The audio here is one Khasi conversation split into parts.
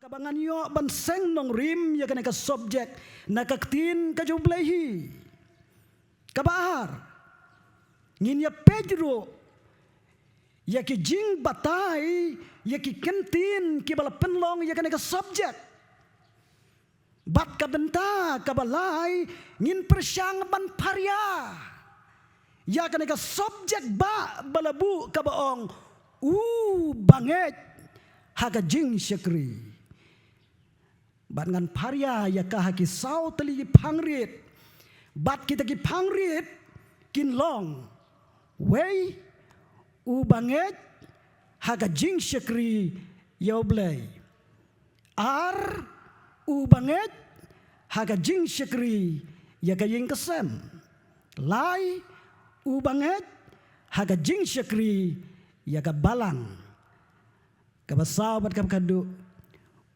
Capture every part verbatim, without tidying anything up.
Kaba ngan ïoh ban seng nongrim ïa kane ka subject na ka ktien ka jong U Blei hi. Kaba ar, ngin ïa peit ruh ïa ki jingbatai, ïa ki kyntien kiba la pynlong ïa kane ka subject. Bad ka bynta kaba lai, ngin pyrshang ban pharia ïa kane ka subject ba, ba la buh kaba ong, U Bangeit ha ka jingshakri. Bad ngan pharia ïa ka ha ki saw tylli ki phang rit. Bad kita ki phang rit kin long: wei, U Bangeit ha ka jingshakri ïa U Blei. Ar, U Bangeit ha ka jingshakri ïa ka ïing ka sem. Lai, U Bangeit ha ka jingshakri ïa ka balang. Kaba saw bad kaba khatduh,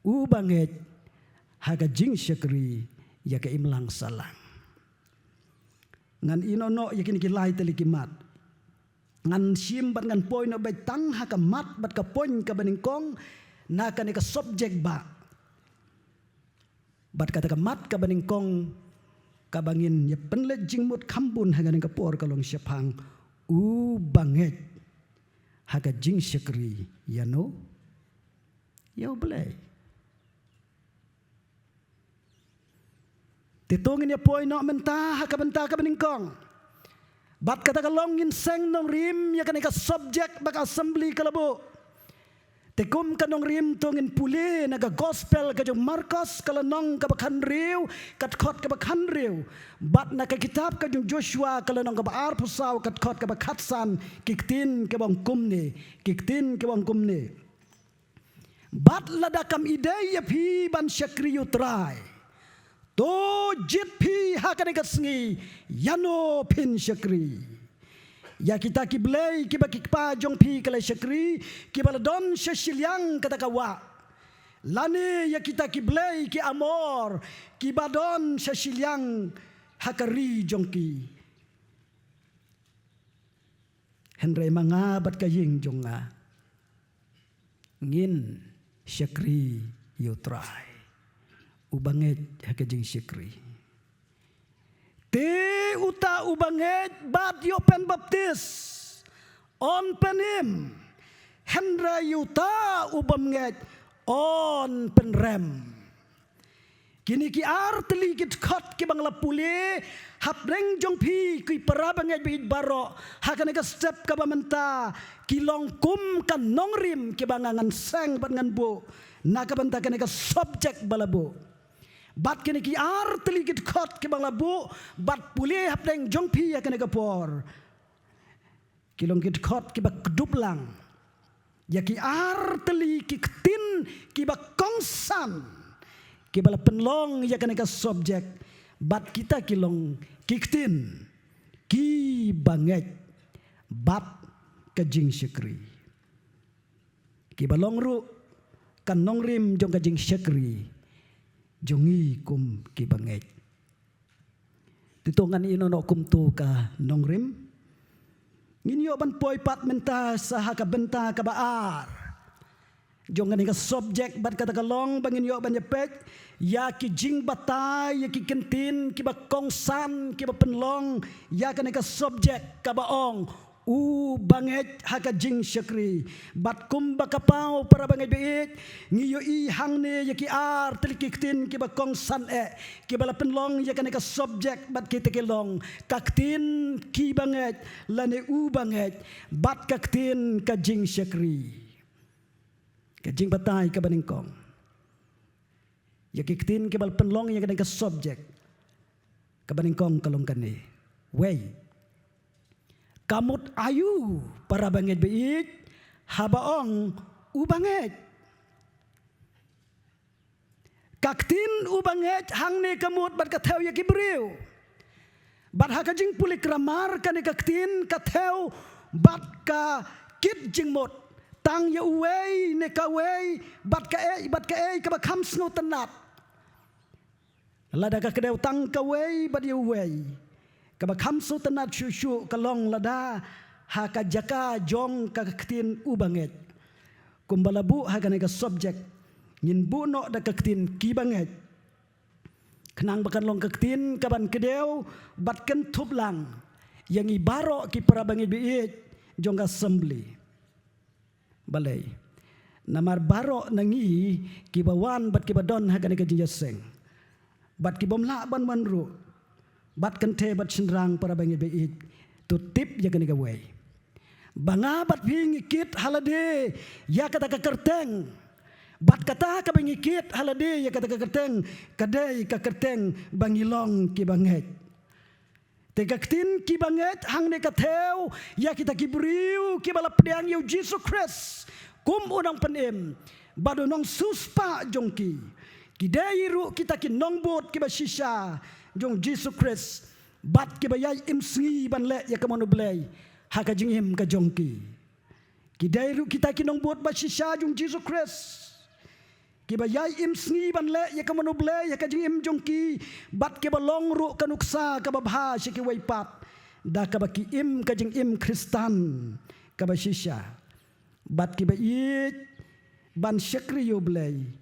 U Bangeit ha ka jingshakri ïa ka imlang sahlang. Ngan ïehnoh noh ïa kine ki lai tylli ki mat. Ngan shim bad ngan poi noh beit tang ha ka mat bad ka point kaba nyngkong na kane ka subject ba. Bad kata ka mat kaba nyngkong kaba ngin ïa pynleit jingmut kham bun ha kane ka por ka long shaphang: U Bangeit ha ka jingshakri ïano? Ïa U Blei. Te to ngin ïa poi noh mynta ha ka bynta kaba nyngkong. Bad kata ka long ngin seng nongrim ïa kane ka subject ba ka assembly ka la buh. Te kum ka nongrim to ngin pule na ka gospel ka jong u Markos ka lynnong kaba khathynriew, ka dkhot kaba khathynriew. Bad na ka kitab ka jong u Joshua ka lynnong kaba arphew saw, ka dkhot kaba khatsan, ki ktien kiba ong kumne, ki ktien kiba ong kumne. Bad lada kam ïadei ïa phi ban shakri ïa U Trai, to jied phi ha kane ka sngi ïano phin shakri. Ïa kita ki blei kiba ki kpa jong phi ki la shakri, kiba la don sha shiliang kata ka wah. Lane ïa kita ki blei ki Amor kiba don sha shiliang ha ka ri jong ki. Hynrei ma nga bad ka ïing jong nga, ngin shakri ïa U Trai. U Bangeit ha ka jingshakri. Te uta U Bangeit bad ïoh pynbaptis, yn pynim, hynrei ïa uta U Bymngeit yn pynrem. Kine ki ar tylli ki dkhot kiba nga la pule hapdeng jong phi ki para bangeit baieit baroh ha kane ka step kaba mynta, ki long kum ka nongrim kiba nga ngan seng bad ngan buh na ka bynta kane ka subject ba la buh. Bad kine ki ar tylli ki dkhot kiba nga la buh bad pule hapdeng jong phi ha kane ka por, ki long ki dkhot kiba kdup lang ïa ki ar tylli ki ktien kiba kongsan kiba la pynlong ïa kane ka subject. Bad kita ki long ki ktien kiba ngeit bad ka jingshakri, kiba long ruh ka nongrim jong ka jingshakri jong ngi kum kiba ngeit. Te to ngan ïehnoh noh kumto ka nongrim. Ngin ïoh ban poi pat mynta sa ha ka bynta kaba ar jong kane ka subject, bad kata ka long ba ngin ïoh ban ïa peit ïa ki jingbatai, ïa ki ktien kiba kongsan kiba pynlong ïa kane ka subject kaba ong U Bangeit ha ka jingshakri. Bad kumba ka paw para bangeit baieit, ngi ïohi hangne ïa ki ar tylli ki ktien kiba kongsan eh kiba la pynlong ïa kane ka subject, bad kita ki long ka ktien kiba ngeit lane U Bangeit bad ka ktien ka jingshakri. Ka jingbatai kaba nyngkong ïa ki ktien kiba la pynlong ïa kane ka subject kaba nyngkong ka long kane: wei, ka mut aïu para bangeit baieit haba ong U Bangeit? Ka ktien U Bangeit hangne ka mut bad ka thew ïa ki briew. Bad ha ka jingpule grammar kane ka ktien ka thew bad ka kit jingmut tang ïa uwei ne kawei bad kaei bad kaei kaba kham sngewtynnat. Lada ka kdew tang kawei bad ïa uwei, kaba kham sngewtynnat shuh shuh ka long lada ha ka jaka jong ka ktien U Bangeit. Kumba la buh ha kane ka subject, Ngin buh noh da ka ktien ki bangeit, khnang ba kan long ka ktien kaban kdew bad kynthup lang ïa ngi baroh ki para bangeit ba ïeit jong ka assembly. Balei? Namar baroh na ngi kiba wan bad kiba don ha kane ka jingïaseng, bad kibym lah ban wan ruh, bad kynthei bad shynrang para bangeit ba ïeit, to tip ïa kane kawei, ba nga bad phi ngi kit ha lade ïa kata ka kyrteng. Bad kata kaba ngi kit ha lade ïa kata ka kyrteng, ka dei ka kyrteng ba ngi long ki bangeit. Te ka ktien ki bangeit hangne ka thew ïa kita ki briew kiba la pdiang ïa u Jisu Khrist kum u nongpynim bad u nongsiewspah jong ki. Ki dei ruh kita ki nongbud kiba shisha jong u Jisu Khrist, bad kiba ïai im sngi ban leh ïa ka mon u Blei ha ka jingim ka jong ki. Ki dei ruh kita ki nongbud ba shisha jong u Jisu Khrist, kiba ïai im sngi ban leh ïa ka mon u Blei ha ka jingim jong ki, bad kiba long ruh ka nuksa kaba bha sha kiwei pat, da kaba ki im ka jingim Khristan kaba shisha, bad kiba ïeit ban shakri ïa u Blei.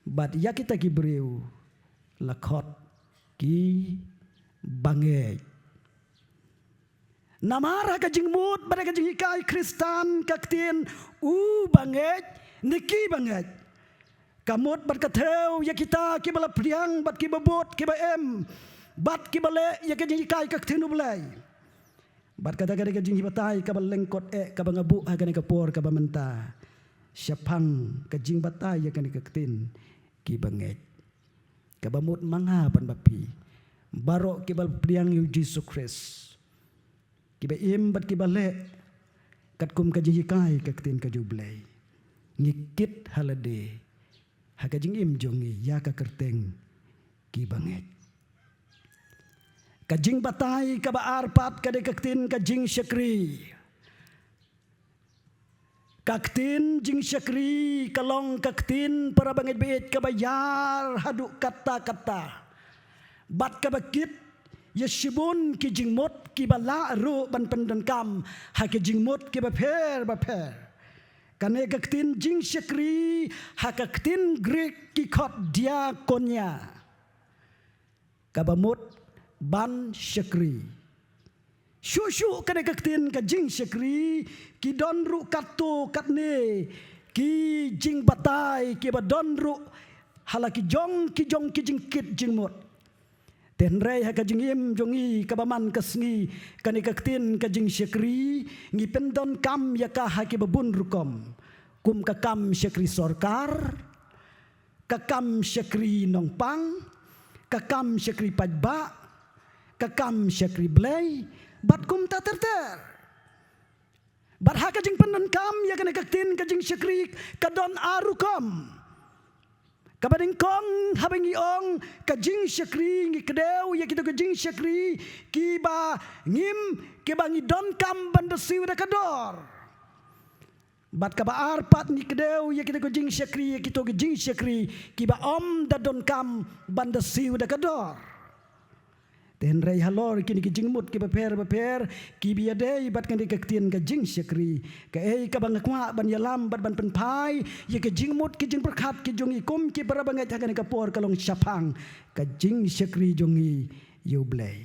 Bad ïa kita ki briew la khot ki bangeit. Namar ha ka jingmut bad ha ka jinghikai Khristan, ka ktien u bangeit ne ki bangeit ka mut bad ka thew ïa kita kiba la pdiang bad kiba bud, kiba im bad kiba leh ïa ka jinghikai ka ktien u Blei. Bad kata ka dei ka jinghikai kaba lyngkot eh kaba nga buh ha kane ka por kaba mynta shaphang ka jingbatai ïa kane ka ktien ki bangeit, kaba mut ma nga bad ma phi baroh kiba la pdiang ïa u Jisu Khrist, kiba im bad kiba leh katkum ka jinghikai ka ktien ka jong u Blei, ngi kit ha lade ha ka jingim jong ngi ïa ka kyrteng ki bangeit. Ka jingbatai kaba ar pat ka dei ka ktien ka jingshakri. Ka ktien jingshakri ka long ka ktien, para bangeit ba ïeit, kaba ïar haduh katta katta, bad kaba kit ïa shibun ki jingmut kiba lah ruh ban pyndonkam ha ki jingmut kiba pher ba pher. Kane ka ktien jingshakri ha ka ktien Grik ki khot diakonia, kaba mut ban shakri. Shuh shuh kane ka ktien ka jingshakri ki don ruh katto katne ki jingbatai kiba don ruh ha la ki jong ki jong ki jingkit jingmut. Te hynrei ha ka jingim jong ngi kaba man ka sngi, kane ka ktien ka jingshakri ngi pyndonkam ïa ka ha kiba bun rukom, kum ka kam shakri sorkar, ka kam shakri nongpang, ka kam shakri paidbah, ka kam shakri Blei, bad kumta ter ter. Bad ha ka jingpyndonkam ïa kane ka ktien ka jingshakri ka don ar rukom. Kaba nyngkong, haba ngi ong ka jingshakri, ngi kdew ïa kito ki jingshakri kiba ngim, kiba ngi donkam ban da siew da ka dor. Bad kaba ar pat, ngi kdew ïa kito ki jingshakri, ïa kito ki jingshakri kiba ym da donkam ban da siew da ka dor. Te hynrei halor kine ki jingmut kiba pher ba pher kiba ïadei bad kane ka ktien ka jingshakri, kaei kaba nga kwah ban ïalam bad ban pynphai ïa ka jingmut, ka jingpyrkhat ka jong ngi kum ki para bangeit ha kane ka por ka long shaphang ka jingshakri jong ngi ïa u Blei,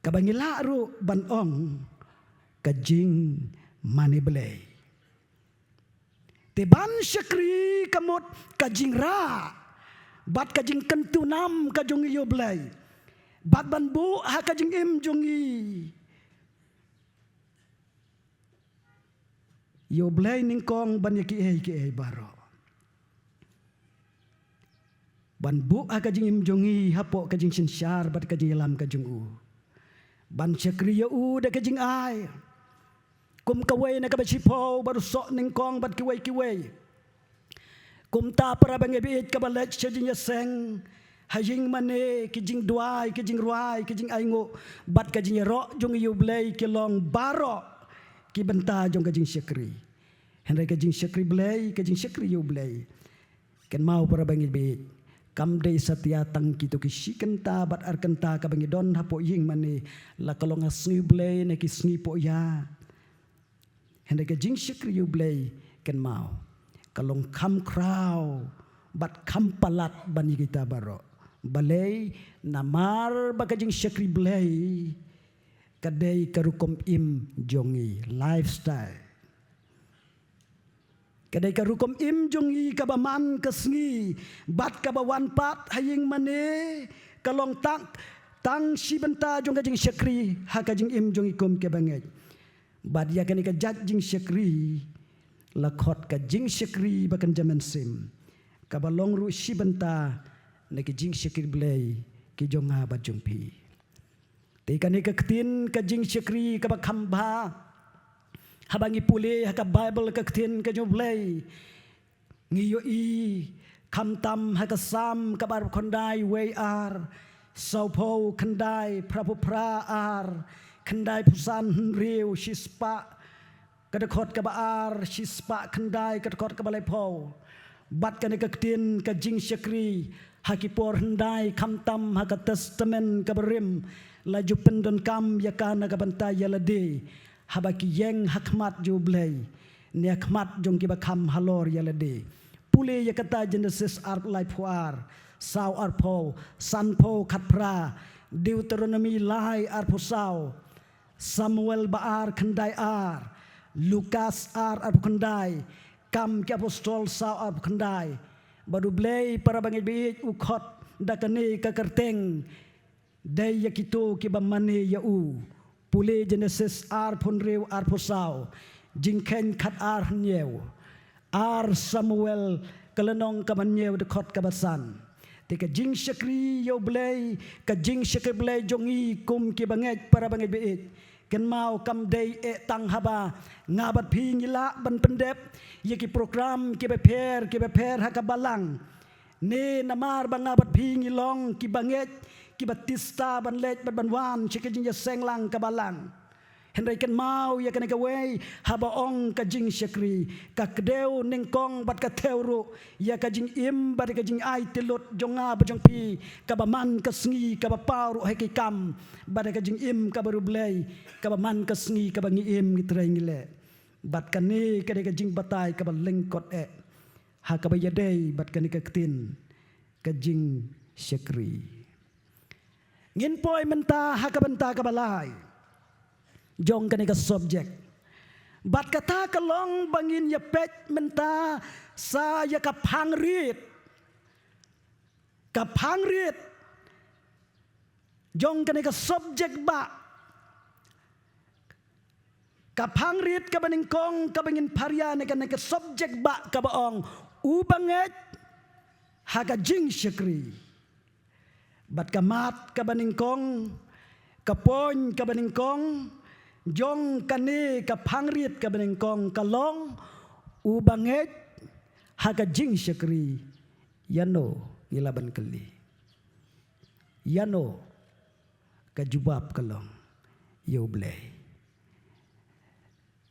kaba ngi lah ruh ban ong ka jingmane Blei. Te ban shakri ka mut ka jingrah bad ka jingkyntu nam ka jong ngi ïa u Blei, bad ban buh ha ka jingim jong ngi ïa u Blei nyngkong ban ïa kiei kiei baroh. Ban buh ha ka jingim jong ngi hapoh ka jingsynshar bad ka jingïalam ka jong u. Ban shakri ïa u da ka jingai, kum kawei na kaba shiphew baroh, soh nyngkong bad kiwei kiwei. Kumta para bangeit ba ïeit, kaba leit sha jingïaseng ha ïing mane, ki jingduwai, ki jingrwai, ki jingainguh bad ka jingïaroh jong ngi ïa u Blei ki long baroh ki bynta jong ka jingshakri. Hynrei ka jingshakri Blei, ka jingshakri ïa u Blei, kynmaw para bangeit ba ïeit, kam dei satia tang kito ki shi kynta bad ar kynta kaba ngi don hapoh ïing mane, la ka long ha sngi u Blei ne ki sngi poh ïa. Hynrei ka jingshakri ïa u Blei, kynmaw, ka long kham khraw bad kham palat ban ïa kita baroh. Balei? Namar ba ka jingshakri Blei ka dei ka rukom im jong ngi, lifestyle. Ka dei ka rukom im jong ngi kaba man ka sngi bad kaba wan pat ha ïing mane, ka long tang, tang shi bynta jong ka jingshakri ha ka jingim jong ngi kum ki bangeit. Bad ïa kane ka jait jingshakri la khot ka jingshakri ba kynja mynsiem, kaba long ruh shi bynta na ka jingshakri Blei ki jong nga bad jong phi. Te kane ka ktien ka jingshakri kaba kham bha, haba ngi pule ha ka Baibl, ka ktien ka jong U Blei, ngi ïohi khamtam ha ka Salm kaba arphew khyndai wei ar, sawphew khyndai, phraphew phra ar, khyndaiphew san, hynriew, shispah ka dkhot kaba ar, shispah khyndai ka dkhot kaba laiphew. Bad kane ka ktien ka jingshakri ha ki por hyndai, khamtam ha ka Testament kaba rim, la ju pyndonkam ïa ka na ka bynta ïa lade haba ki ïeng ha khmat jong U Blei, ne ha khmat jong kiba kham halor ïa lade. Pule ïa kata Genesis arphew, laiphew ar, saw arphew, sanphew khatphra, Deuteronomi lai arphew saw, Samuel ba ar khyndai ar, Lukas ar arphew khyndai, Kam ki Apostol saw arphew khyndai. Bad U Blei, para bangeit baieit, u khot da kane ka kyrteng, dei ïa kito kiba mane ïa u. Pule Genesis arphew hynriew, arphew saw, Jingkheiñ khat ar hynñiew, ar Samuel ka lynnong kaba hynñiew, dkhot kaba san. Te ka jingshakri ïa U Blei, ka jingshakri Blei jong ngi kum ki bangeit, para bangeit baieit, kynmaw kam dei eh tang haba nga bad phi ngi lah ban pyndep ïa ki program kiba pher kiba pher ha ka balang, ne namar ba nga bad phi ngi long ki bangeit kiba tista ban leit bad ban wan sha ka jingïaseng lang ka balang. Hynrei kynmaw ïa kane kawei, haba ong ka jingshakri, ka kdew nyngkong bad ka thew ruh ïa ka jingim bad ka jingai tylli jong nga bad jong phi, kaba man ka sngi kaba paw ruh ha ki kam bad ka jingim kaba riewblei, kaba man ka sngi kaba ngi im, ngi trei, ngi leh. Bad kane ka dei ka jingbatai kaba lyngkot eh ha kaba ïadei bad kane ka ktien ka jingshakri. Ngin poi mynta ha ka bynta kaba lai jong kane ka subject. Bad kata ka long ba ngin ïa peit mynta sa ïa ka phang rit. Ka phang rit jong kane ka subject ba, ka phang rit kaba nyngkong kaba ngin pharia na kane ka subject ba kaba ong, u bangeit ha ka jingshakri. Bad ka mat kaba nyngkong, ka point kaba nyngkong jong kane ka phang rit kaba nyngkong ka long, u bangeit ha ka jingshakri. Ïano, ngi lah ban kylli, ïano? Ka jubab ka long, ïa U Blei.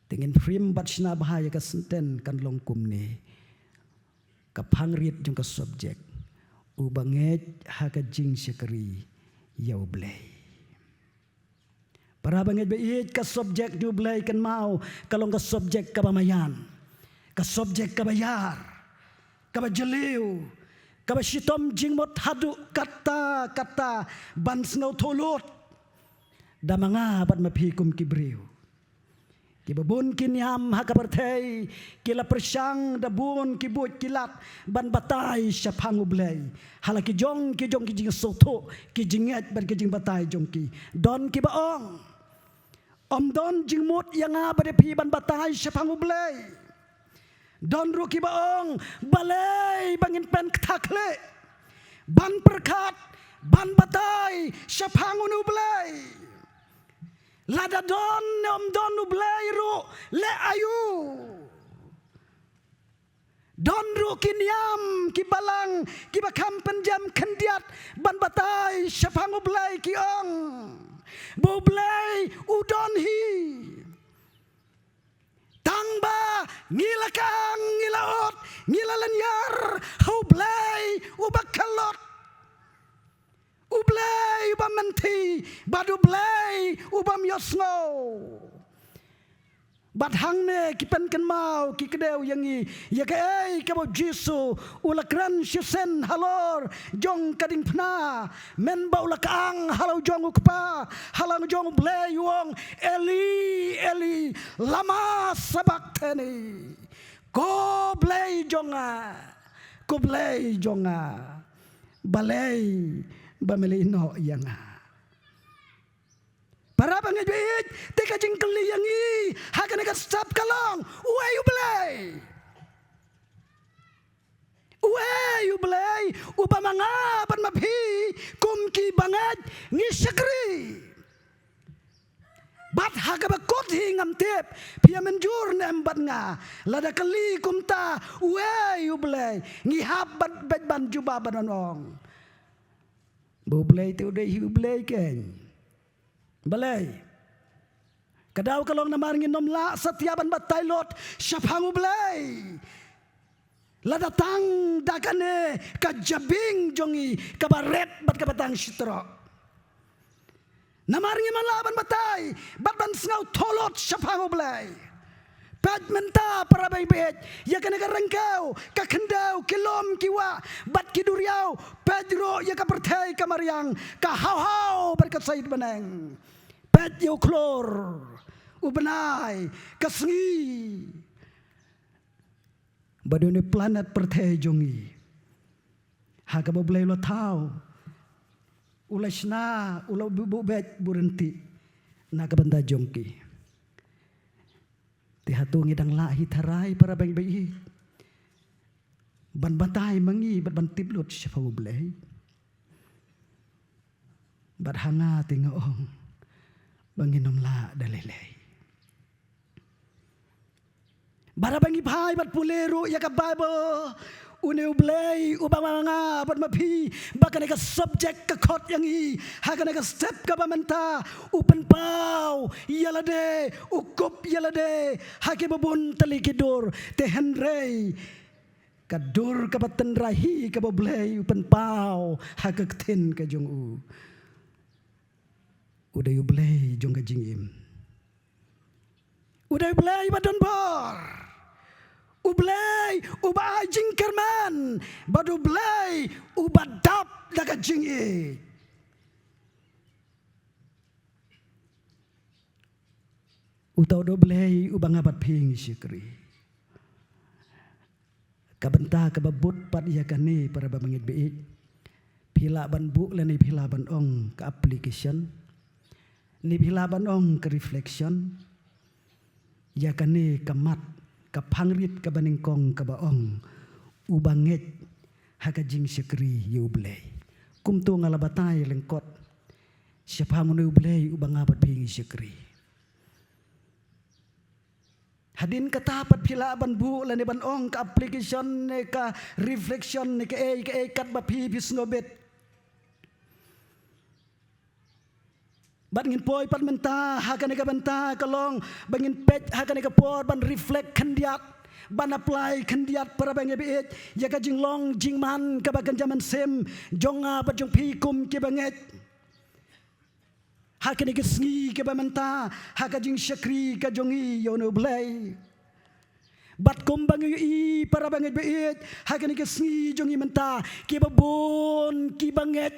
Te ngin frame bad shna bha ïa ka sentence kan long kumne. Ka phang rit jong ka subject, u bangeit ha ka jingshakri ïa U Blei. Para bangeit baieit, ka subject jong U Blei kynmaw ka long ka subject kaba maïan, ka subject kaba ïar, kaba jylliew, kaba shitom jingmut haduh katta katta ban sngewthuh lut da ma nga bad ma phi kum ki briew. Kiba bun ki niam ha ka pyrthei ki la pyrshang da bun ki buit ki lad ban batai shaphang U Blei. Ha la ki jong ki jong ki jingsngewthuh, ki jingngeit bad ki jingbatai jong ki, don kiba ong, ym don jingmut ïa nga bad ïa phi ban batai shaphang U Blei. Don ruh kiba ong, balei ba ngin pynkthah khlieh ban pyrkhat ban batai shaphang une U Blei? Lada don ne ym don U Blei ruh, leh aïu? Don ruh ki niam, ki balang kiba kham pynjem khyndiat ban batai shaphang U Blei, ki ong ba U Blei u don hi. Tang ba ngi la kang, ngi la ot, ngi la lynñiar ha U Blei uba khlot, U Blei uba mynthi, bad U Blei ubym ïohsngew. Bad hangne ki pynkynmaw ki kdew ïa ngi ïa kaei kaba u Jisu u la kren shisien halor jong ka diengphna, mynba u la kang halor jong u Kpa, halor jong u Blei u ong, "Eli, Eli, lama sabakthani?" Ko Blei jong nga, ko Blei jong nga, balei ba me la ïehnoh ïa nga? Para bangeit baieit, te ka jingkylli ïa ngi ha kane ka step ka long, uei u Blei? Uei u Blei uba ma nga bad ma phi kum ki bangeit ngi shakri? Bad ha kaba kut hi ngam tip phi ïa mynjur ne em bad nga, lada kylli kumta, uei u Blei, ngi hap bad beit ban jubab bad ban ong ba u Blei te u dei hi u Blei keiñ. Balei? Ka daw ka long namar ngin ym lah satia ban batai lut shaphang u Blei, lada tang da kane ka jabieng jong ngi kaba rit bad kaba tang shi troh. Namar ngim lah ban batai bad ban sngewthuh lut shaphang u Blei. Peit mynta para bangeit baieit, ïa kane ka ryngkew, ka khyndew, ki lum, ki wah bad ki duriaw. Peit ruh ïa ka pyrthei ka mariang, ka haw haw bad ka sait bneng. Peit ïa u khlur, u bnai, ka sngi, bad ïa une u planet pyrthei jong ngi, ha kaba u Blei u la thaw, u la shna, u la buh, buh beit, buh ryntih na ka bynta jong ki. Te hato ngi dang lah hi tharai para bangeit baieit ban batai ma ngi bad ban tip lut shaphang u Blei? Bad ha nga te nga ong ba ngin ym lah da lei lei. Bad haba ngi phai bad pule ruh ïa ka Baibl, une u Blei uba ma nga bad ma phi, ba kane ka subject ka khot ïa ngi ha kane ka step kaba mynta, u pynpaw ïa lade, u kup ïa lade ha kiba bun tylli ki dur. Te hynrei ka dur kaba tynrai hi kaba u Blei u pynpaw ha ka ktien ka jong u, u dei u Blei jong ka jingim. U dei u Blei ba don bor, u Blei uba ai jingkyrmen, bad u Blei uba dap da ka jingïeit. Uta u dei u Blei uba nga bad phi ngi shakri. Ka bynta kaba bud pat ïa kane para bangeit baieit, phi lah ban buh lane phi lah ban ong ka application, ne phi lah ban ong ka reflection ïa kane ka mat, ka phang rit kaba nyngkong kaba ong, uba ngeit ha ka jingshakri ïa u Blei. Kumto nga la batai lyngkot shaphang une u Blei uba nga bad phi ngi shakri. Hadien kata pat phi lah ban buh lane ban ong ka application ne ka reflection ne kaei kaei katba phi phi sngewbit. Bad ngin poi pat mynta ha kane ka bynta ka long ba ngin peit ha kane ka por ban reflect khyndiat, ban apply khyndiat para bangeit baieit ïa ka jinglong jingman kaba kynja mynsiem jong nga bad jong phi kum ki bangeit ha kane ka sngi kaba mynta, ha ka jingshakri ka jong ngi ïa une u Blei. Bad kumba ngi ïohi para bangeit baieit, ha kane ka sngi jong ngi mynta, kiba bun ki bangeit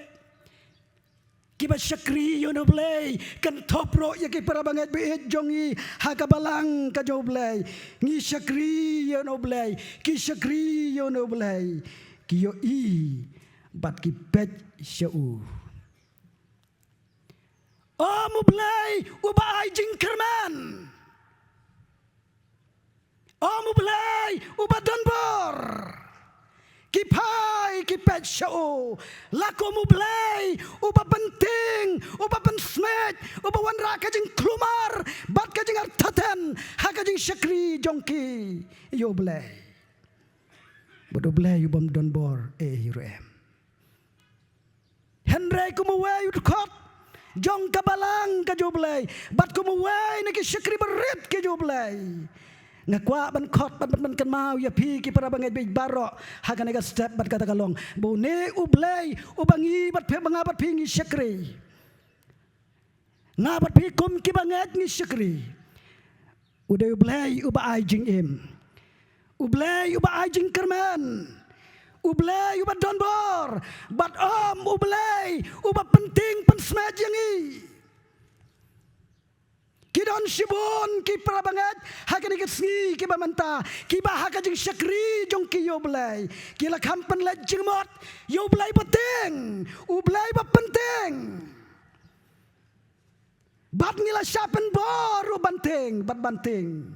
kiba shakri ïa une u Blei, kynthup ruh ïa ki para bangeit baieit jong ngi ha ka balang ka jong u Blei. Ngi shakri ïa une u Blei, ki shakri ïa une u Blei, ki ïohi bad ki peit sha u. Ym u Blei uba ai jingkyrmen. Ym u Blei uba don bor. Ki phai ki peit sha u. La kum u Blei uba pyntieng, uba pynsmiej, uba wanrah ka jingkulmar bad ka jingartatien ha ka jingshakri jong ki ïa u Blei. Bad u Blei u bym don bor ei ei ruh em. Hynrei kum uwei u dkhot jong ka balang ka jong u Blei, bad kum uwei na ki shakri barit ki jong u Blei, nga kwah ban khot bad ban pynkynmaw ïa phi ki para bangeit baieit baroh ha kane ka step bad kata ka long ba une u Blei uba ngi bad phi, ba nga bad phi ngi shakri. Nga bad phi kum ki bangeit ngi shakri. U dei U Blei uba ai jingim, U Blei uba ai jingkyrmen, U Blei uba don bor, bad ym U Blei uba pyntieng pynsmiej ïa ngi. Ki don shibun ki para bangeit ha kane ka sngi kiba mynta, kiba ha ka jingshakri jong ki ïa U Blei ki la kham pynleit jingmut ïa U Blei ba tieng, U Blei ba pyntieng. Bad ngi la shah pynbor ruh ban tieng bad ban tieng.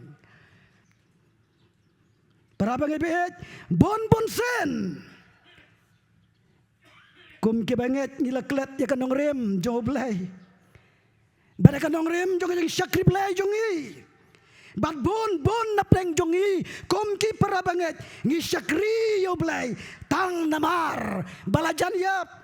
Para bangeit baieit, bun bun sien kum ki bangeit ngi la klet ïa ka nongrim jong U Blei, bad ïa ka nongrim jong ka jingshakri Blei jong ngi. Bad bun bun na pdeng jong ngi kum ki para bangeit ngi shakri ïa U Blei tang namar ba la jan ïap,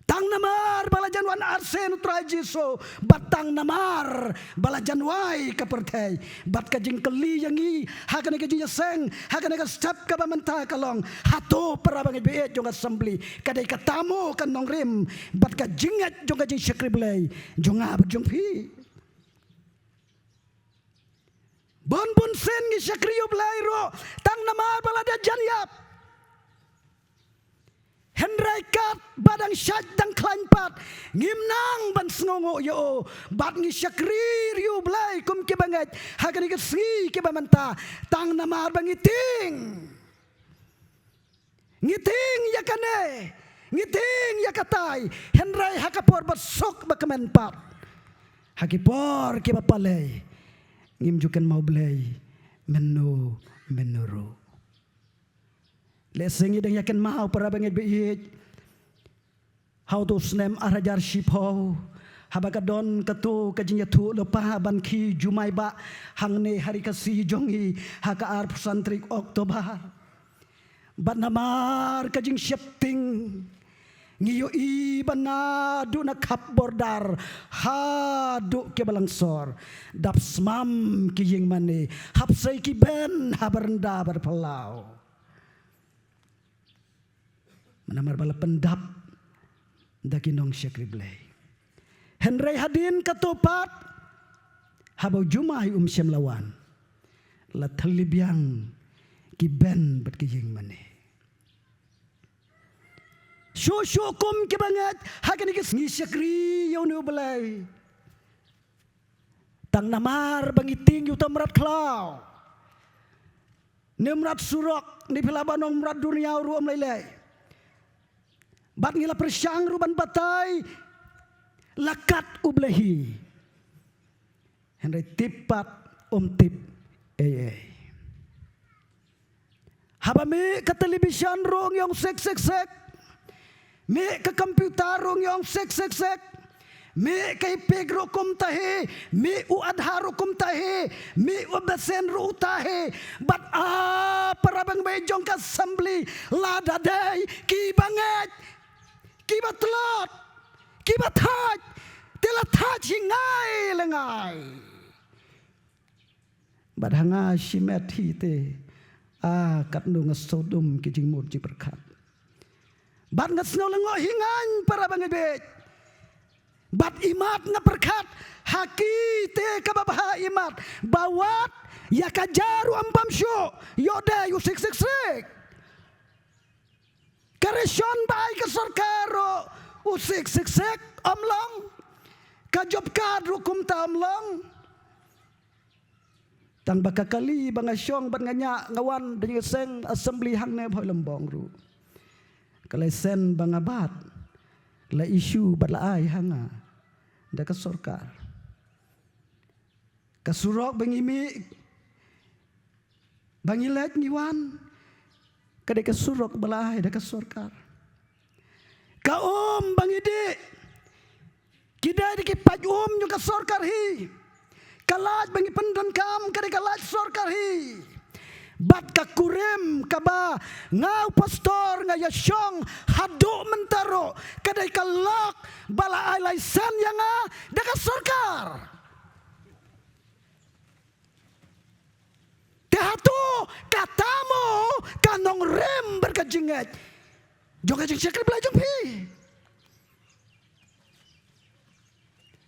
tang namar ba la jan wan arsien U Trai Jisu, bad tang namar ba la jan wai ka pyrthei. Bad ka jingkylli ïa ngi ha kane ka jingïaseng, ha kane ka step kaba mynta ka long, hato para bangeit baieit jong ka assembly, ka dei kata mo ka nongrim bad ka jingngeit jong ka jingshakri Blei jong nga bad jong phi? Bun bun sien ngi shakri ïa U Blei ruh tang namar ba la dei jan ïap. Hynrei katba dang shait dang khlaiñ pat, ngim nang ban sngewnguh ïa U, bad ngi shakri ïa U Blei kum ki bangeit ha kane ka sngi kiba mynta tang namar ba ngi tieng. Ngi tieng ïa kane, ngi tieng ïa katai, hynrei ha ka por ba suk ba kmen pat, ha ki por kiba palei, ngim ju kynmaw Blei mynno mynno ruh. Lehse ngi dang ïa kynmaw para bangeit baieit, ha uto u snem ar hajar shiphew, haba ka don kato ka jingïathuhlypa ban khie jumai bah hangne ha Ri Khasi jong ngi ha ka arphew san tarik October. Bad namar ka jingsheptieng, ngi ïohi ba naduh na khap border haduh Kiba Langsor, dap smam ki ïing mane, hap sei ki ben ha baranda bad phyllaw. Namar ba la pyndap da ki nongshakri Blei. Hynrei hadien kato pat, haba u jumai um shym la wan, la thylli biang ki ben bad ki ïing mane. Shuh shuh kum ki bangeit ha kane ka sngi, shakri ïa une u Blei. Tang namar ba ngi tieng ïa uta u mrad khlaw, ne u mrad surok, ne phi lah ban ong mrad duriaw ruh ym lei lei. Bad ngi la pyrshang ruh ban batai la kat U Blei hi. Hynrei tip pat um tip ei ei. Haba mih ka television ruh ngi ong six six six. Mih ka computer ruh ngi ong six six six. Mih ka EPIC ruh kumta hi. Mih u Aadhaar ruh kumta hi. Mih u BSN ruh uta hi. Bad a para bangeit jong ka assembly, lada dei ki bangeit kiba tlot, kiba thait, te la thait hi ngai la ngai. Bad ha nga shimet hi te, a katno nga sngewdum ki jingmut jingpyrkhat. Bad nga sngew lyngngoh hi ngan para bangeit beit. Bad imat nga pyrkhat ha ki te kaba bha imat ba wat ïa ka ja ruh ym pam shuh, ïoh dei u six six six. Ka ration ba ai ka sorkar ruh u six six six ym long. Ka job card ruh kumta ym long. Tang ba ka kali ba nga shong bad nga ñiah nga wan da jingïaseng assembly hangne Bhoilymbong ruh, ka license ba nga bat la issue bad la ai ha nga da ka sorkar. Ka surok ba ngi mih, ba ngi leit ngi wan, ka dei ka surok ba la ai da ka sorkar. Ka um ba ngi dih, ki dei da ki paid um jong ka sorkar hi. Ka light ba ngi pyndonkam ka dei ka light sorkar hi. Bad ka kurim kaba nga u pastor nga ïashong haduh mynta ruh, ka dei ka lok ba la ai license ïa nga da ka sorkar. Te hato kata mo ka nongrim bad ka jingngeit jong ka jingshakri Blei jong phi?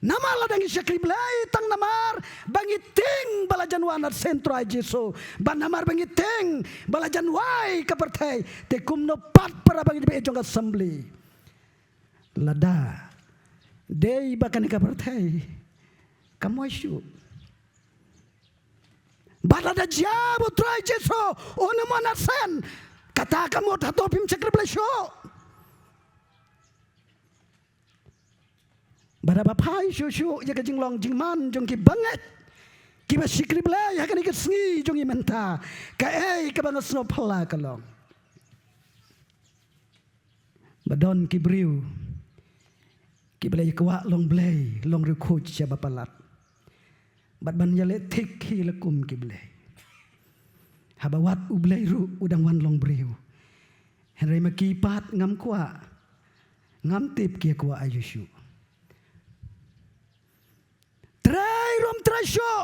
Namar lada ngi shakri Blei tang namar ba ngi tieng ba la jan wan ar sien Trai Jisu, ba namar ba ngi tieng ba la jan wai ka pyrthei, te kumno pat para bangeit baieit jong ka assembly? Lada dei ba kane ka pyrthei ka mut shuh, ba lada jia ba u Trai Jisu un ym wan ar sien, kata ka mut hato phim shakri Blei shuh? Ba da ba phai shuh shuh ïa ka jinglong jingman jong ki bangeit kiba shakri Blei ha kane ka sngi jong ngi mynta, kaei kaba nga sngewphylla ka long ba don ki briew kiba la ïa kwah long Blei long riewkhuid sha ba palat, bad ban ïaleh thik hi la kum ki blei. Haba wat U Blei ruh u dang wan long briew. Hynrei ma ki pat ngam kwah, ngam tip ki ïa kwah aïu shuh. Trei ruh ym trei shuh,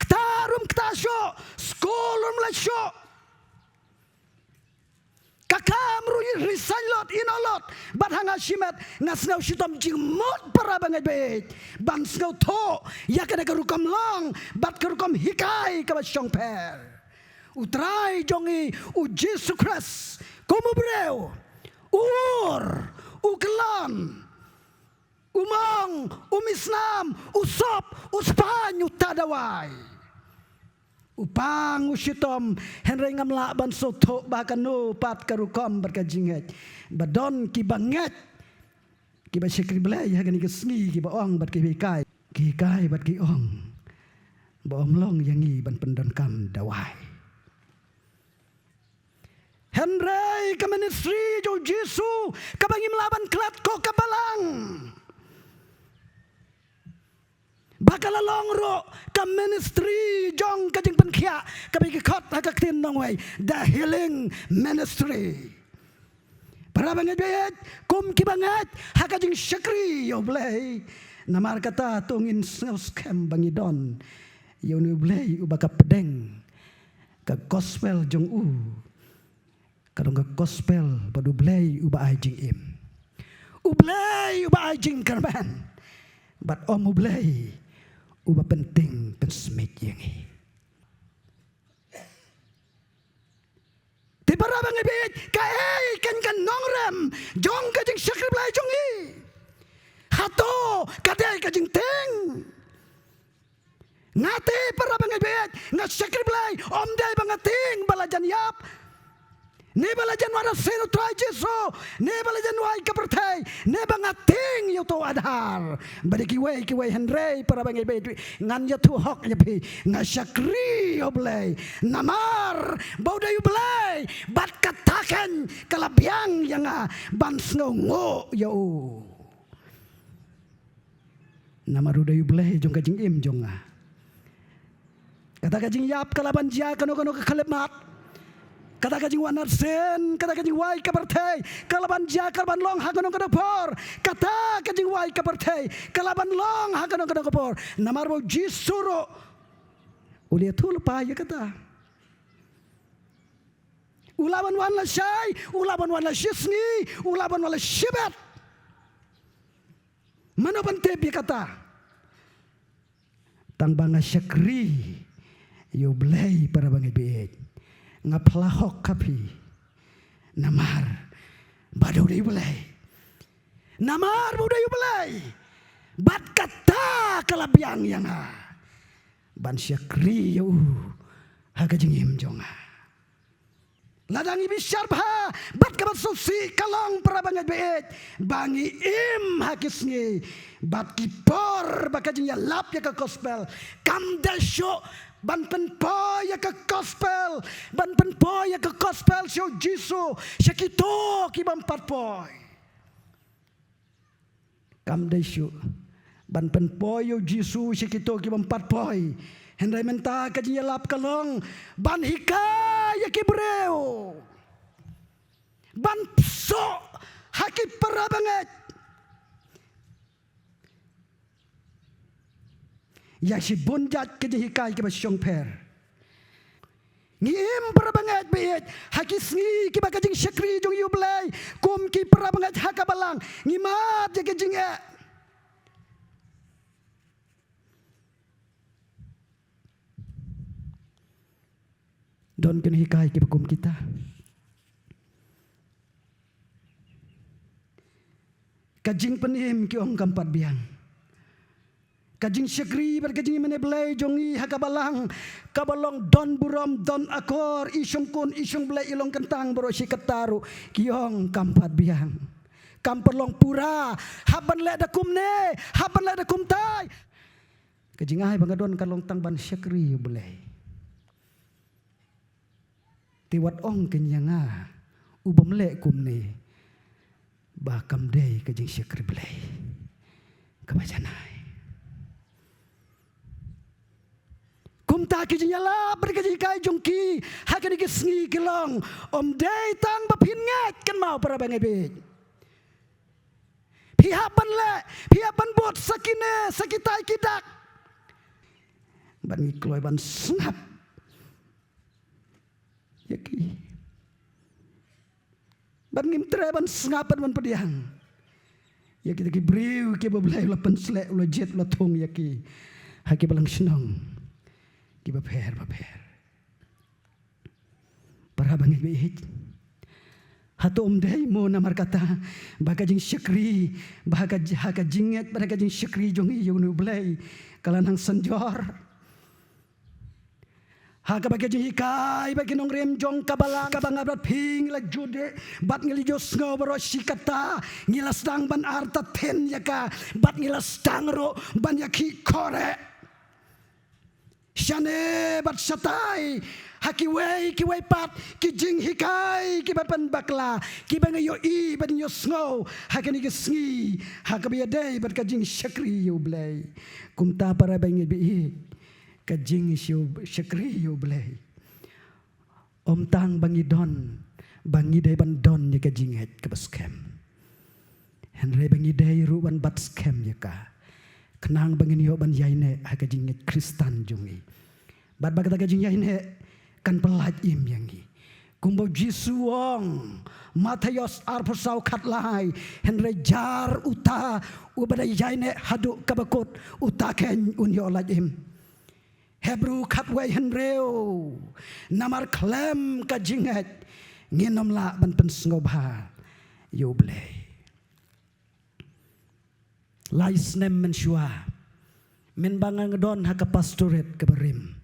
ktah ruh ym ktah shuh, skul ruh ym leit shuh. Ka kam ruh i resign lut, i noh lut. Bad ha nga shimet nga sngew shitom jingmut para bangeit baieit ban sngewthuh ïa kane ka rukom long bad ka rukom hikai kaba shongpher. U Trai jong ngi U Jisu Khrist kum u briew, u ur, u kyllon, u mong, u misnam, u sop, u spaiñ, u tah dawai. U pang u shitom, hynrei ngam lah ban sngewthuh ba kano pat ka rukom bad ka jingngeit. Ba don kiba ngeit, kiba shakri Blei ha kane ka sngi, kiba ong bad kiba hikai, ki hikai bad ki ong ba ym long ïa ngi ban pyndonkam dawai. Hynrei ka ministry jong U Jisu kaba ngim lah ban klet ko ka balang, ba ka la long ruh ka ministry jong ka jingpynkhiah, kaba ki khot ha ka ktien nongwei the healing ministry. Para bangeit baieit, kum kiba ngeit ha ka jingshakri ïa U Blei, namar kata to ngin sngew skhem ba ngi don ïa une U Blei uba ka pdeng ka gospel jong u ka long ka gospel bad U Blei uba ai jingim, U Blei uba ai jingkyrmen, bad ym U Blei uba pyntieng pynsmit ïa ngi. Te para bangeit baieit, kaei kan ka nongrem jong ka jingshakri Blei jong ngi? Hato ka dei ka jingtieng? Nga te para bangeit baieit, nga shakri Blei ym dei ba nga tieng ba la jan ïap, ne ba la jan wad ar sien U Trai Jisu, ne ba la jan wai ka pyrthei, ne ba nga tieng ïa uto u Adhar. Bad ïa kiwei kiwei, hynrei para bangeit baieit, ngan ïathuh hok ïa phi, nga shakri ïa U Blei namar ba u dei U Blei, bad kata keiñ ka la biang ïa nga ban sngewnguh ïa u. Namar u dei U Blei jong ka jingim jong nga. Kata ka jingïap ka la ban jia kano kano ka khyllipmat. Kata ka jingwan ar sien, kata ka jingwai ka pyrthei ka la ban jia, ka la ban long ha kano kano ka por. Kata ka jingwai ka pyrthei ka la ban long ha kano kano ka por. Namar ba U Jisu ruh u la ïathuh lypa ïa kata. U la ban wan lashai, u la ban wan lashisngi, u la ban wan lashibit. Mano ban tip ïa kata? Tang ba nga shakri ïa U Blei, para bangeit baieit, nga phla hok ha phi. Namar ba u dei U Blei. Namar ba u dei U Blei, bad kata ka la biang ïa nga ban shakri ïa u ha ka jingim jong nga. Lada ngi bishar bha bad kaba sngewsih, ka long, para bangeit baieit, ba ngi im ha ki sngi bad ki por ba ka jingïalap ïa ka gospel kam dei shuh ban pynpoi ïa ka gospel, ban pynpoi ïa ka gospel sha U Jisu sha kito ki bym pat poi. Kam dei shuh ban pynpoi ïa U Jisu sha kito ki bym pat poi. Hynrei mynta ka jingïalap ka long ban hikai ïa ki briew, ban pynshoi ha ki para bangeit ïa shibun jait ki jinghikai kiba shongpher. Ngi im, para bangeit baieit, ha ki sngi kiba ka jingshakri jong ngi ïa U Blei kum ki para bangeit ha ka balang, ngi mad ïa ki jingeh. Don kine hikai kiba kum kita. Ka jingpynim ki ong kam pat biang. Ka jingshakri bad ka jingmane Blei jong ngi ha ka balang, kaba long don burom, don akor, i shongkun, i shongblei, i long kyntang baroh shi katta ruh, ki ong kam pat biang. Kam pat long pura, hap ban leh da kumne, hap ban leh da kumtai. Ka jingai ba nga don ka long tang ban shakri ïa u Blei. Te wat ong kein ïa nga, u bym leh kumne, ba kam dei ka jingshakri Blei kaba janai. Kumta ki jingïalap bad ka jinghikai jong ki ha kine ki sngi ki long, ym dei tang ba phin ngeit, kynmaw para bangeit baieit. Phi hap ban leh, phi hap ban bud sa kine, sa kitai ki dak. Bad ngi kloi ban sngap ïa ki. Bad ngim treh ban sngap bad ban pdiang ïa kita ki briew kiba Blei u la pynsleh, u la jied, u la thung ïa ki ha ki balang shnong kiba pher bapher. Para bangeit baieit, hato ym dei mo namar kata ba ka jingshakri, ba ha ka, ha ka jingngeit, ba ha ka jingshakri jong ngi ïa une u Blei ka la nang synjor? Ha kaba ka jinghikai bad ki nongrim jong ka balang, kaba nga bad phi ngi la ju dih bad ngi la ju sngew baroh shi katta, ngi la sdang ban artatien ïa ka, bad ngi la sdang ruh ban ïakhih kyrhai shane bad shatai ha kiwei kiwei pat ki jinghikai kiba pynbakla, kiba ngi ïohi bad ngi ïohsngew ha kine ki sngi, ha kaba ïadei bad ka jingshakri ïa u Blei. Kumta para bangeit baieit, ka jingshakri ïa u Blei ym tang ba ngi don, ba ngi dei ban don ïa ka jingngeit kaba skhem, hynrei ba ngi dei ruh ban bat skhem ïa ka, khnang ba ngin ïoh ban ïaineh ha ka jingngeit Khristan jong ngi. Bad ba kata ka jingïaineh kan pyllait im ïa ngi. Kumba u Jisu u ong, Mathaios arphew saw khatlai, hynrei jar uta uba da ïaineh haduh kaba kut, uta kein un ïoh lait im. Hebru khatwei hynriew, namar khlem ka jingngeit ngin ym lah ban pynsngewbha ïa u Blei. Lai snem mynshuwa, mynba nga nga don ha ka pastorate kaba rim.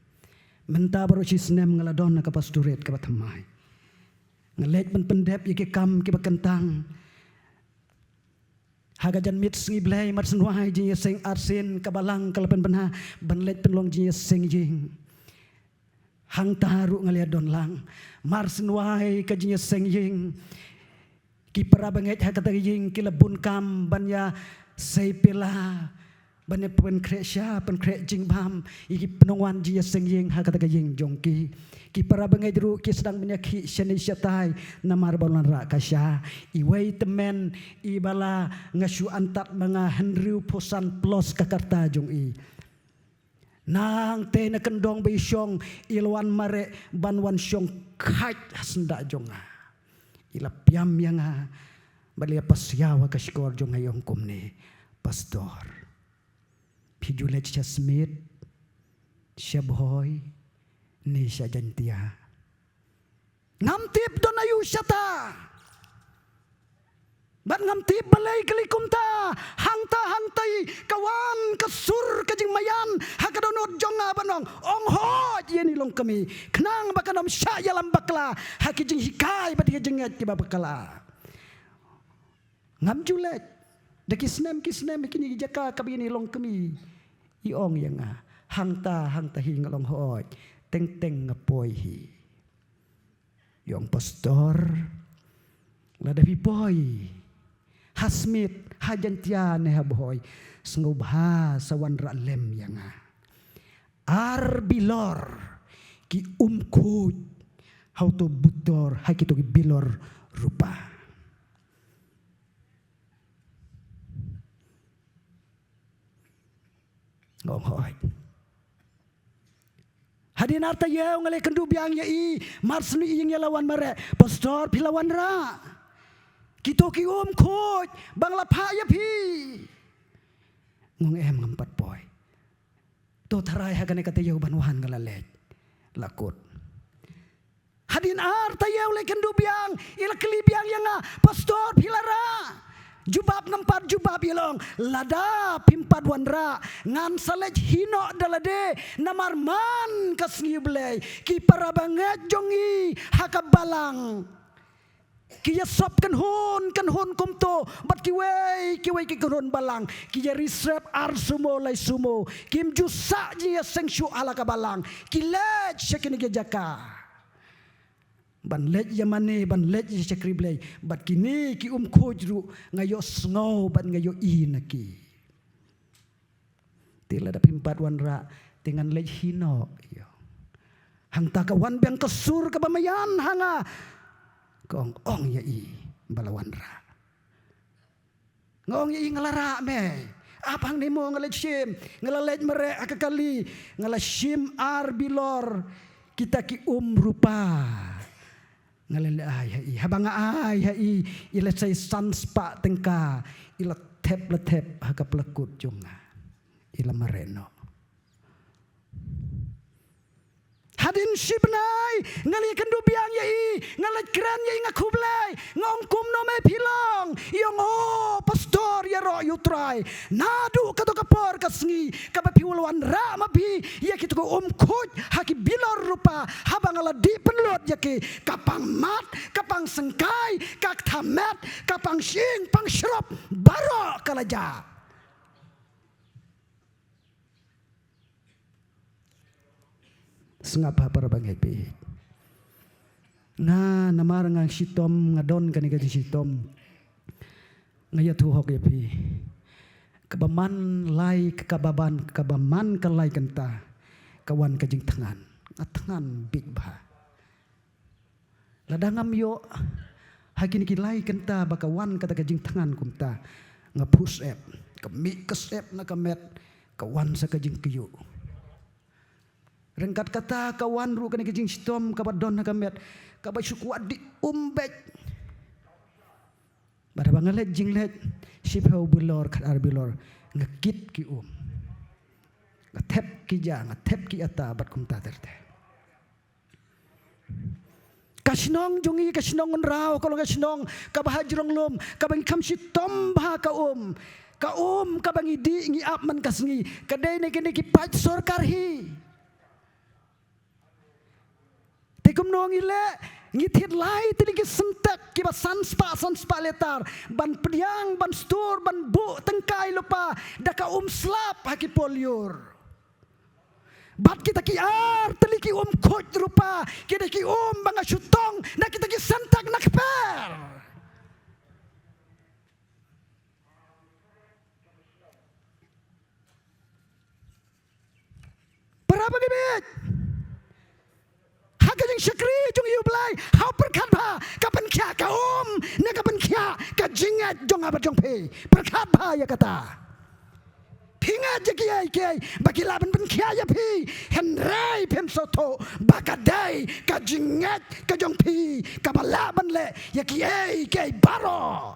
Mynta baroh shi snem nga la don ha ka pastorate kaba thymmai. Nga leit ban pyndep ïa ki kam kiba kyntang ha ka janmiet sngi Blei. Mar shen wai jingïaseng arsien, ka balang ka la pynbna ban leit pynlong jingïaseng ïing. Hangta ruh nga la ïadon lang. Mar shen wai ka jingïaseng ïing, ki para bangeit ha kata ka ïing ki la bun kam ban ïasei pela, ban ïapynkhreh sha, pynkhreh jingbam ïa ki nongwan jingïaseng ïing ha kata ka ïing jong ki. Ki para bangeit ruh ki sdang ban ïakhih shane shatai namar ba u la wanrah ka sha. Iwei i tymmen iba la nga shu antad ma nga, hynriewphew san plus ka karta jong i. Nangta na kyndong ba i shong i la wan mareh ban wan shong khait ha syndah jong nga. I la piam ïa nga bad i la pasiaw ha ka shkor jong nga, i ong kumne, "Pastor, phi ju leit sha Smit, sha Bhoi ne sha Jaintia?" Ngam tip don aïu shata. Bad ngam tip balei kali kumta. Hangta hangtai ka wan ka sur ka jingmaïan ha ka dohnud jong nga ban ong, "Ong hooid ïa ine i longkmie, khnang ba kan ym shah ïalam bakla ha ki jinghikai bad ki jingngeit kiba bakla." Ngam ju leit. Da ki snem ki snem ha kine ki jaka kaba ine i longkmie i ong ïa nga. Hangta hangta hi nga la ong, "Hooid, teng teng nga poi hi." I ong, "Pastor, lada phi poi ha Smit, ha Jaintia ne ha Bhoi, sngewbha sa wanrah lem ïa nga. Ar bilor ki um khuid ha uto u butor, ha kito ki bilor rupa." Nga ong, "Hooid." Hadien arta ïew nga la ïakynduh biang ïa i, mar shu ïa nga la wan mareh, "Pastor, phi la wanrah kito ki um khuid ba nga la phah ïa phi?" Nga ong, "Em, ngam pat poi." To tharai ha kane ka taïew ban wan nga la leit, la kut. Hadien ar taïew leit kynduh biang, i la kylli biang ïa nga, "Pastor, phi la rah?" Jubab ngam pat jubab, i la ong, "Lada phim pat wanrah, ngan sa leit hi noh da lade, namar man ka sngi U Blei, ki para bangeit jong ngi ha ka balang ki ïa sop kynhun kynhun kumto, bad kiwei kiwei ki kynhun balang ki ïa ri srep ar sumo lai sumo, kim ju sah jingïaseng shuh ha la ka balang, ki leit sha kine ki jaka ban leit ïa mane, ban leit ïa shakri Blei, bad kine ki um khuid ruh nga ïohsngew bad nga ïohi na ki." Te lada phim pat wanrah, te ngan leit hi noh ïa. Hangta ka wan biang ka sur kaba maïan ha nga, ka ong, "Ong ïa i ba la wanrah." Nga ong ïa i, "Nga la rah, mei. Ap hangne mo, nga leit shim, nga la leit mareh ha ka kali, nga la shim ar bilor kita ki um rupa." Nga la leh ai ha i. Haba nga ai ha i, i la sei san spah tyngka, i la thep la thep ha ka plakut jong nga. I la mareh noh. Hadien shi bnai nga la ïakynduh biang ïa i, nga la kren ïa i, nga khublei, nga ong, "Kumno me phi long?" I ong, "O pastor ïaroh ïa U Trai, naduh kato ka por ka sngi kaba phi la wanrah ma phi ïa kito ki um khuid ha ki bilor rupa, haba nga la dih pynlut ïa ki, ka pang mat, ka pang syngkai, ka ktha met, ka pang shyieng pang shrop, baroh ka la jah." Sngap ha para bangeit phi. Nga namar nga shitom, nga don kane ka jingshitom, nga ïathuh hok ïa phi. Kaba man lai, kaba ban, kaba man ka lai kynta, ka wan ka jingthngan. Nga thngan beit bha. Lada ngam ïoh ha kine ki lai kynta ba ka wan kata ka jingthngan kumta, nga pus ep, ka mih ka sep na ka met, ka wan sa ka jingkyiuh. Ryngkat kata ka wan ruh kane ka jingshitom kaba don ha ka met, kaba shu kwah dih um beit. Bad haba nga leit jingleit shiphew bilor, khatar bilor, nga kit ki um, nga thep ki ja, nga thep ki ata, bad kumta ter ter. Ka shnong jong ngi, ka shnong Umraw, ka long ka shnong kaba ha jrong lum, kaba ngi kham shitom bha ka um. Ka um kaba ngi dih ngi ap man ka sngi, ka dei na kine ki paid sorkar hi. Te kumno ngi leh? Ngi thied lai tylli ki syntek kiba san spah, san spah litar, ban pdiang, ban stur, ban buh tyngkai lypa da ka um slap ha ki pollur. Bad kita ki ar tylli ki um khuid rupa, kita ki um ba nga shu tong na kita ki syntek na kper. Para bangeit, ha ka jingshakri jong U Blei, ha u pyrkhat bha, ka pynkhiah ka um ne ka pynkhiah ka jingngeit jong nga bad jong phi? Pyrkhat bha ïa kata. Phi ngeit ïa kiei kiei ba ki lah ban pynkhiah ïa phi, hynrei phim sngewthuh ba ka dei ka jingngeit ka jong phi kaba lah ban leh ïa kiei kiei baroh.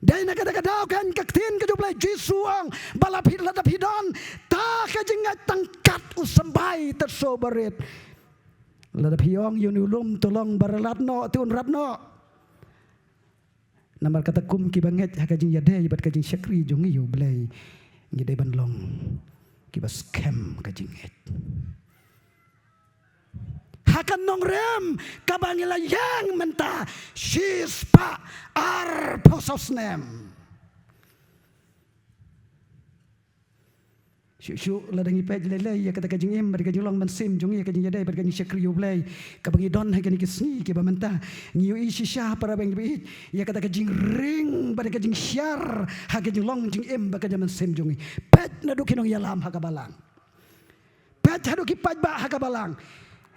Dei na kata ka daw kan ka ktien ka jong U Blei, Jisu u ong ba la phi, lada phi don tang ka jingngeit tang kat u symbai tyrso barit, lada phi ong ïa une u lum, to long ba rat noh, te un rat noh. Namar kata kum kiba ngeit ha ka jingïadei bad ka jingshakri jong ngi ïa U Blei, ngi dei ban long kiba skhem ka jingngeit. Ha ka nongrim kaba ngi la ïeng mynta shispah arphew saw snem. Shuh shuh lada ngi peit lei lei ïa kata ka jingim bad ka jinglong mynsiem jong ngi, ïa ka jingïadei bad ka jingshakri ïa U Blei kaba ngi don ha kine ki sngi kiba mynta, ngi ïohi shisha para bangeit ïa kata ka jingring bad ka jingshiar ha ka jinglong jingim bad ka jingmynsiem jong ngi. Peit naduh ki nongïalam ha ka balang. Peit haduh ki paidbah ha ka balang.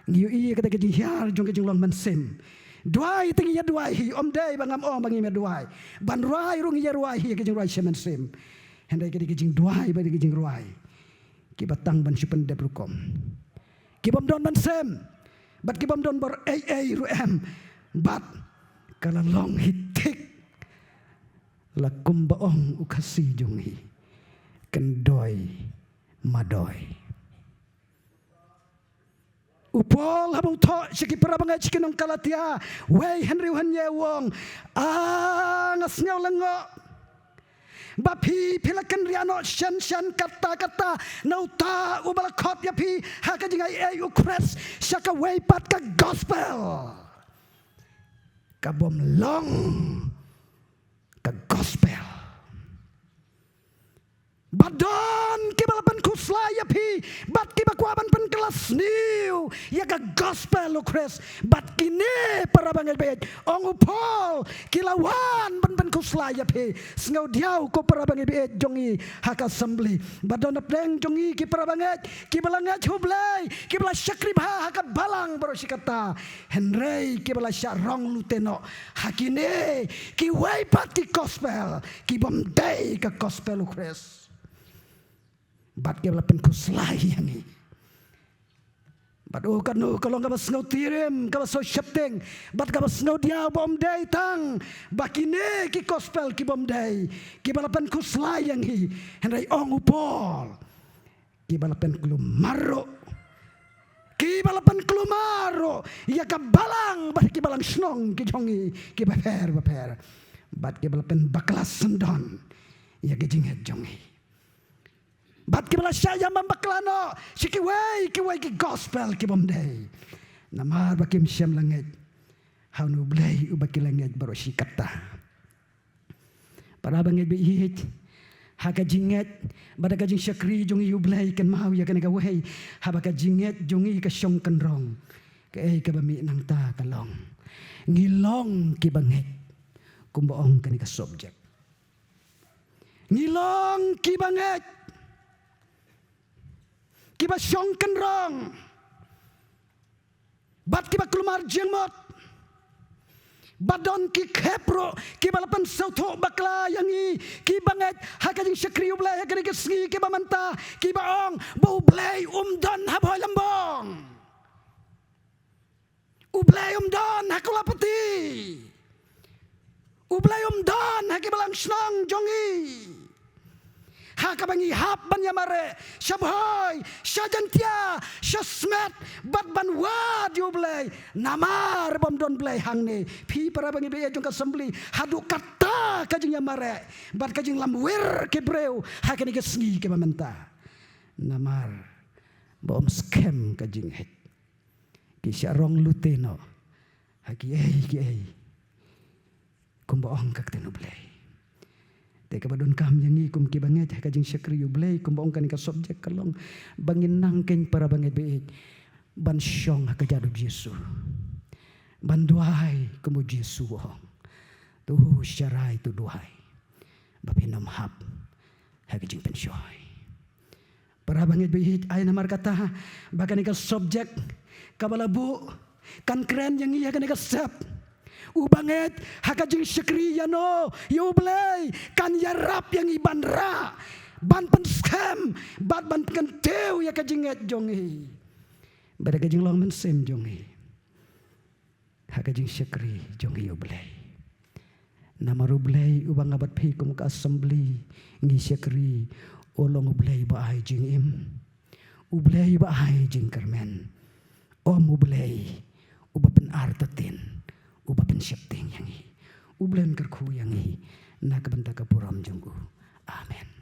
Ngi ïohi ïa kata ka jinghiar jong ka jinglong mynsiem. Duwai te ngi ïa duwai hi, ym dei ba ngam ong ba ngim ïa duwai. Ban rwai ruh ngi ïa rwai hi ka jingrwai sha mynsiem. Hynrei ka dei ka jingduwai bad ka jingrwai kiba tang ban shu pyndep rukom. Ki bym don mynsiem bad ki bym don bor ei ei ruh em. Bad ka la long hi thik, la kumba ong u Khasi jong ngi, kyndoi madoi. U Paul haba u thoh sha ki para bangeit sha ki nong Galatia, wei hynriew hynñiew u ong, a nga sngew lyngngoh ba phi, phi la kynriah noh shen shen katta katta na uta uba la khot ïa phi ha ka jingai ei u Khrist sha kawei pat ka gospel ka bym long ka gospel. Ba don kiba la pynkhuslai ïa phi bad kiba kwah ban pynkylla sniew ïa ka gospel u Khrist. Bad kine para bangeit baieit, ong u Paul, ki la wan ban pynkhuslai ïa phi. Sngewdiaw ko para bangeit baieit jong ngi ha ka assembly. Ba don hapdeng jong ngi ki para bangeit kiba la ngeit ha U Blei, kiba la shakri bha ha ka balang baroh shi katta. Hynrei kiba la shah rong lute noh ha kine kiwei pat ki gospel ki bym dei ka gospel u Khrist. Bad kiba la pynkhuslai ïa ngi. Bad oh, kano ka long kaba sngewtirim, kaba sngewsheptieng, bad kaba sngewdiaw ba ym dei tang ba kine ki gospel ki bym dei kiba la pynkhuslai ïa ngi. Hynrei ong u Paul, kiba la pynkulmar ruh, kiba la pynkulmar ruh ïa ka balang bad ki balang shnong ki jong ngi kiba pher bapher. Bad kiba la pynbakla syndon ïa ka jingngeit jong ngi. Bad kiba la shah ïam bakla noh sha kiwei kiwei ki gospel ki bym dei. Namar ba kim shym la ngeit ha une U Blei uba ki la ngeit baroh shi katta. Para bangeit baieit, ha ka jingngeit bad ha ka jingshakri jong ngi ïa U Blei, kynmaw ïa kane kawei, haba ka jingngeit jong ngi ka shong kynrong, kaei kaba mih nangta ka long, ngi long kiba ngeit. Kumba ong kane ka subject, ngi long kiba ngeit, kiba shong kynrong bad kiba kulmar jingmut. Bad don ki khep ruh kiba la pynsngewthuh bakla ïa ngi kiba ngeit ha ka jingshakri U Blei ha kane ka sngi kiba mynta, kiba ong ba U Blei um don ha Bhoilymbong. U Blei um don ha Kawlapati. U Blei um don ha ki balang shnong jong ngi. Ha kaba ngi hap ban ïamareh sha Bhoi, sha Jaintia, sha Smet, bad ban wad ïa U Blei. Namar bym don Blei hangne. Phi para bangeit baieit jong ka assembly, haduh katta ka jingïamareh bad ka jinglamwir ki briew ha kane ka sngi kiba mynta. Namar ba ym skhem ka jingngeit. Ki shah rong lute noh ha kiei kiei, kumba ong ka ktien U Blei. Te kaba donkam ïa ngi kum kiba ngeit ha ka jingshakri U Blei, kumba ong kane ka subject, ka long ba ngin nang keiñ para bangeit baieit ban shong ha ka jait U Jisu, ban duwai kumba U Jisu u ong, to sharai, to duwai, ba phin ym hap ha ka jingpynshoi. Para bangeit baieit, ai namar kata ba kane ka subject kaba la buh kan kren ïa ngi ha kane ka step. Uba ngeit ha ka jingshakri ïano ïa U Blei kan ïarap ïa ngi ban rah, ban pynskhem bad ban kyntiew ïa ka jingngeit jong ngi bad ka jinglong mynsiem jong ngi ha ka jingshakri jong ngi ïa U Blei. Namar U Blei uba nga bad phi kum ka assembly ngi shakri, u long U Blei uba ai jingim, U Blei uba ai jingkyrmen. Ym U Blei uba pynartatien, uba pynsheptieng ïa ngi. U Blei un kyrkhu ïa ngi na ka bynta ka burom jong u. Amen.